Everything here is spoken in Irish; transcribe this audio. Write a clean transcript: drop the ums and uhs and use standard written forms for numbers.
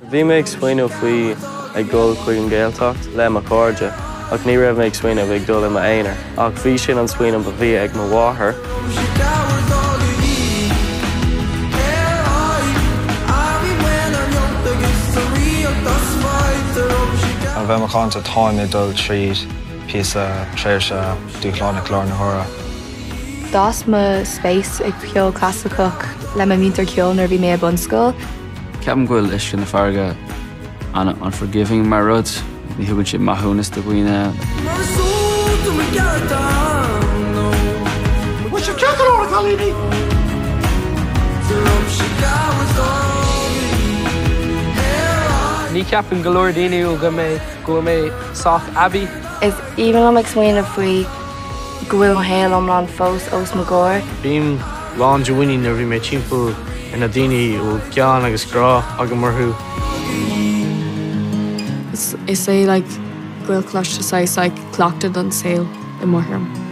Bhí mé ag smaoineamh faoi ag dul chuig an Ghaeltacht le mo chairde ach ní raibh mé ag smaoineamh ag dul i m'aonar ach bhí sin an smaoineamh a bhí ag mo mháthair. A bheith macánta táim ag dul tríd píosa tréimhse dúshlánach i láthair na huaire. D'fhás mo spéis i gceol clasaiceach le mo mhúinteoir ceoil nuair a bhí mé i bunscoil. Ceapaim go bhfuil uisce na farraige an-unforgiving mar rud, ní thugann sé maithiúnas do dhaoine. Ní cheapann go leor daoine go bhfuil mé sách aibí. Is aoibhinn liom ag smaoineamh faoi go bhfuil mo shaol iomlán fós os mo gcomhair. Bím lán de mhuinín nuair a bhí mé timpeall ar na daoine a bhfuil gean agus grá agam orthu. Is é like Gaelcholáiste saghas like cleachtadh don saol i mo thuairim.